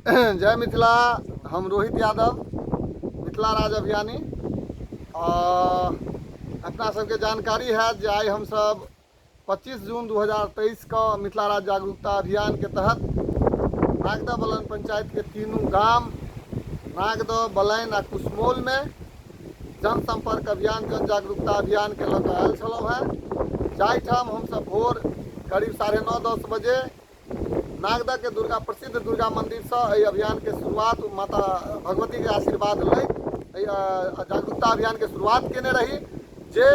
जय मिथिला। हम रोहित यादव, मिथिला राज अभियानी। अपना सबके जानकारी है जे आइ हमसब 25 जून 2023 के मिथिला राज्य जागरूकता अभियान के तहत नागदह बलन पंचायत के तीनू गाम नागदह, बलैन आ कुशमौल में जनसंपर्क अभियान, जन जागरूकता अभियान के लऽ कऽ आयल छलहुँ हेँ, जाहिठाम हमसब भोर करीब 9:30-10 बजे नागदह के दुर्गा प्रसिद्ध दुर्गा मंदिरसँ एहि अभियानके शुरुआत माता भगवतीके आशीर्वाद लैत एहि जागरूकता अभियानके शुरुआत केने रही, जे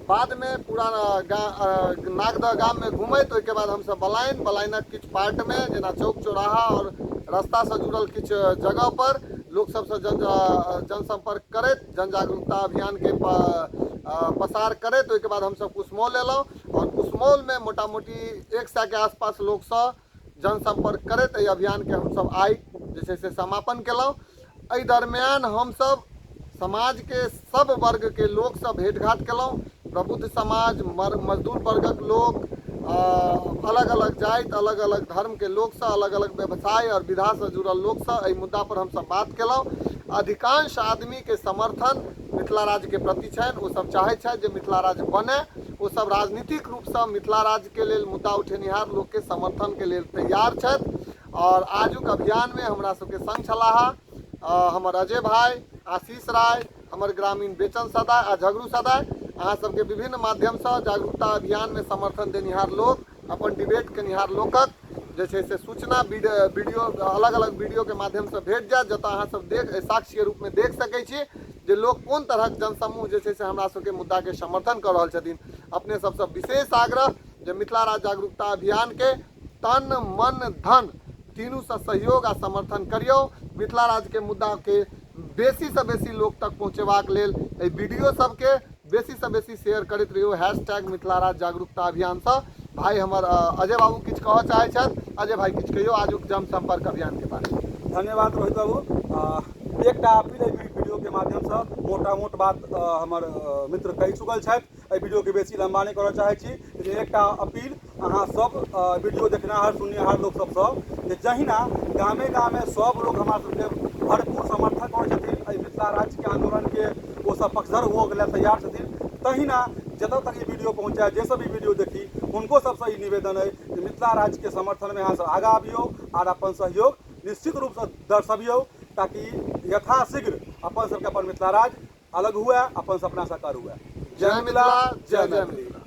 बादमे पूरा नागदह गाममे घुमैत ओहिके बाद हमसब बलाइन बलाइनक किछु पार्टमे जेना चौक चौराहा आओर रास्तासँ जुड़ल किछु जगह पर लोक सबसँ जनसंपर्क करैत जन जागरूकता अभियानके पसार करैत ओहिके बाद हमसब कुशमौल एलहुँ आओर कुशमौलमे मोटा मोटी 100 के आसपास लोकसँ जनसम्पर्क करैत एहि अभियानके हमसब आइ जे छै से समापन केलहुँ। एहि दरमियान हमसब समाजके सब वर्गके लोकसँ भेँट घाट केलहुँ। प्रबुद्ध समाज, मजदूर वर्गक लोक, अलग अलग जाति, अलग अलग धर्मके लोकसँ, अलग अलग व्यवसाय आओर विधासँ जुड़ल लोकसँ एहि मुद्दापर हमसब बात केलहुँ। अधिकांश आदमीके समर्थन मिथिला राज्यके प्रति छनि। ओसब चाहै छथि जे मिथिला राज्य बने। ओसब राजनीतिक रूपसँ मिथिला राज्यके लेल मुद्दा उठेनिहार लोकके समर्थनके लेल तैयार छथि। आओर आजुक अभियानमे हमरा सबके संग छलाह हमर अजय भाई, आशीष राय, हमर ग्रामीण बेचन सदाय आ झगड़ू सदाय। अहाँ सबके विभिन्न माध्यमसँ जागरूकता अभियानमे समर्थन देनिहार लोक, अपन डिबेट केनिहार लोकक जे छै से सूचना वीडियो अलग अलग वीडियोके माध्यमसँ भेट जायत, जतऽ अहाँ सब देख साक्ष्यके रूपमे देख सकै छी जे लोक कोन तरहक जनसमूह जे छै से हमरा सबके मुद्दाके समर्थन कऽ रहल छथिन। अपने सबसँ विशेष आग्रह जे मिथिला राज्य जागरूकता अभियानके तन मन धन तीनूसँ सहयोग आ समर्थन करियौ। मिथिला राज्यके मुद्दाके बेसीसँ बेसी लोक तक पहुँचेबाक लेल एहि वीडियो सबके बेसीसँ बेसी शेयर करैत रहियौ हैशटैग मिथिला राज्य जागरूकता अभियानसँ। भाई हमर अजय बाबू किछु कहऽ चाहै छथि। अजय भाई, किछु कहियौ आजुक जनसंपर्क अभियानके बारेमे। धन्यवाद रोहित बाबू। एकटा अपील एहि वीडियोके माध्यमसँ, मोटा मोट बात हमर मित्र कहि चुकल छथि, एहि वीडियोके बेसी लम्बा नहि करऽ चाहै छी, लेकिन एकटा अपील अहाँ सब वीडियो देखनिहार सुननिहार लोक सबसँ जे जहिना गामे गामे सब लोक हमरा सबके भरपूर समर्थन करै छथिन, एहि मिथिला राज्यके आन्दोलनके ओ सब पक्षधर हुअके लेल तैयार छथिन, तहिना जतऽ तक ई वीडियो पहुँचै, जे सब ई वीडियो देखी, हुनको सबसँ ई निवेदन अइ जे मिथिला राज्यके समर्थनमे अहाँ सब आगाँ अबियौ आर अपन सहयोग निश्चित रूपसँ दर्शबियौ, ताकि यथाशीघ्र अपन सबके अपन मिथिला राज्य अलग हुए, अपन सपना साकार हुए। जय मिथिला, जय जय मैथिली।